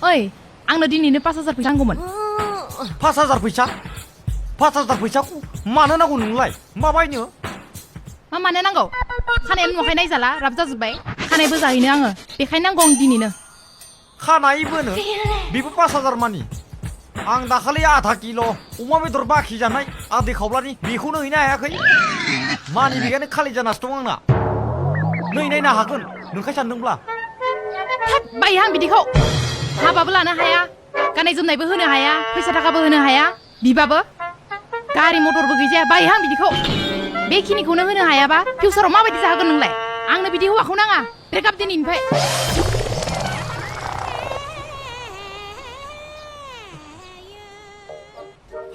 ओइ आंनो दिनैनो 5,000 फैसा नांगौमोन 5,000 फैसा 5,000 फैसाखौ मानो नांगौ नोंलाय मा बायनो मा मानो नांगौ खानायानो नुवाखै नायजाला राब जाजोब्बाय खानायबो जाहैनो आङो बेखायनो नांगौ आं दिनैनो खानायबोनो बेबो 5,000 मानि आं दाखालि आधा किल' अमा बेदर बाखि जानाय आदै खावब्लानि बेखौनो हैनो हायाखै मानि बेगानो खालि जानासो दं आंना नै नायनो हागोन नोंखाय सानदोंब्ला थाब बायो आं बिदिखौ हाबाबो लानो हाया गाननाय जोमनायबो होनो हाया फैसा थाखाबो होनो हाया बिबाबो गारि मटरबो गैजाया बायो आं बिदिखौ बेखिनिखौनो होनो हायाबा फिउचाराव माबायदि जाहोगोन नोंलाय आंनो बिदि हौवाखौ नाङा ब्रेकआप दिनैनिफ्राय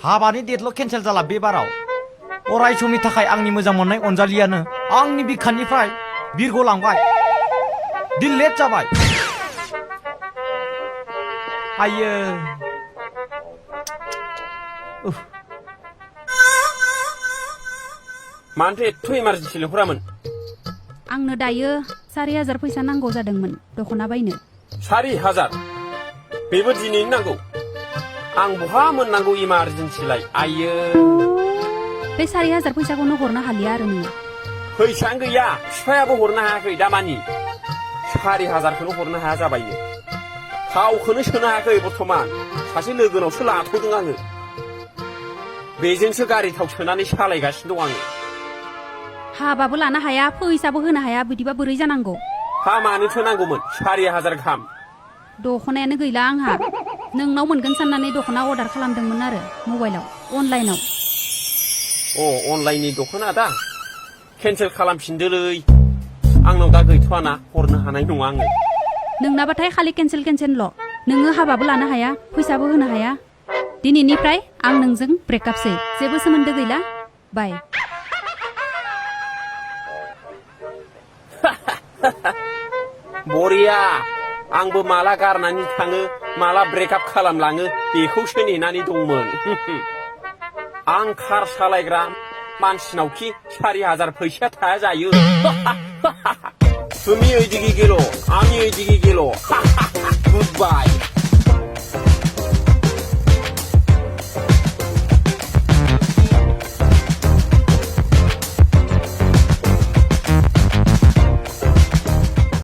हाबानि डेटल' केन्सेल जाला बे बाराव अराय समनि थाखाय आंनि मोजां मोननाय अनजालियानो आंनि बिखानिफ्राय बिरग'लांबाय दिल लेट जाबाय आयो मानोथो एथ' इमारजेन्सि लेंहरामोन आंनो दायो 4,000 फैसा नांगौ जादोंमोन दख'ना बायनो 4,000 बेबो दिनैनो नांगौ आं बहा मोननांगौ इमारजेन्सिलाय आयो बे 4,000 फैसाखौनो हरनो हालिया आरो नोङो फैसायानो गैया बिफायाबो हरनो हायाखै दामानि 4,000खौनो हरनो हाया जाबायनो थावखौनो सोनो हायाखै बर्थमान सासे लोगोनावसो लाथ'दों आङो बेजोंसो गारि थाव सोनानै सालायगासिनो दं आङो हाबाबो लानो हाया फैसाबो होनो हाया बिदिबा बोरै जानांगौ हा मानोथो नांगौमोन 4,000 गाहाम दख'नायानो गैला आंहा नोंनाव मोनगोन साननानै दख'ना अर्डार खालामदोंमोन आरो मबाइलाव अनलाइनाव अनलाइननि दख'ना दा केन्सेल खालामफिनदोलै आंनाव दा गैथ'वाना हरनो हानाय नङा आङो नोंनाबाथाय खालि केन्सेल नोङो हाबाबो लानो हाया फैसाबो होनो हाया दिनैनिफ्राय आं नोंजों ब्रेकआपसै जेबो सोमोन्दो गैला बाय बरिया आंबो माला गारनानै थाङो माला ब्रेकआप खालामलाङो बेखौसो नेनानै दंमोन आं कार सालायग्रा मानसिनावखि 4,000 फैसा थाया जायो তুমি ওইদিকে গেল আমি ওইদিকে গেল গুড বাই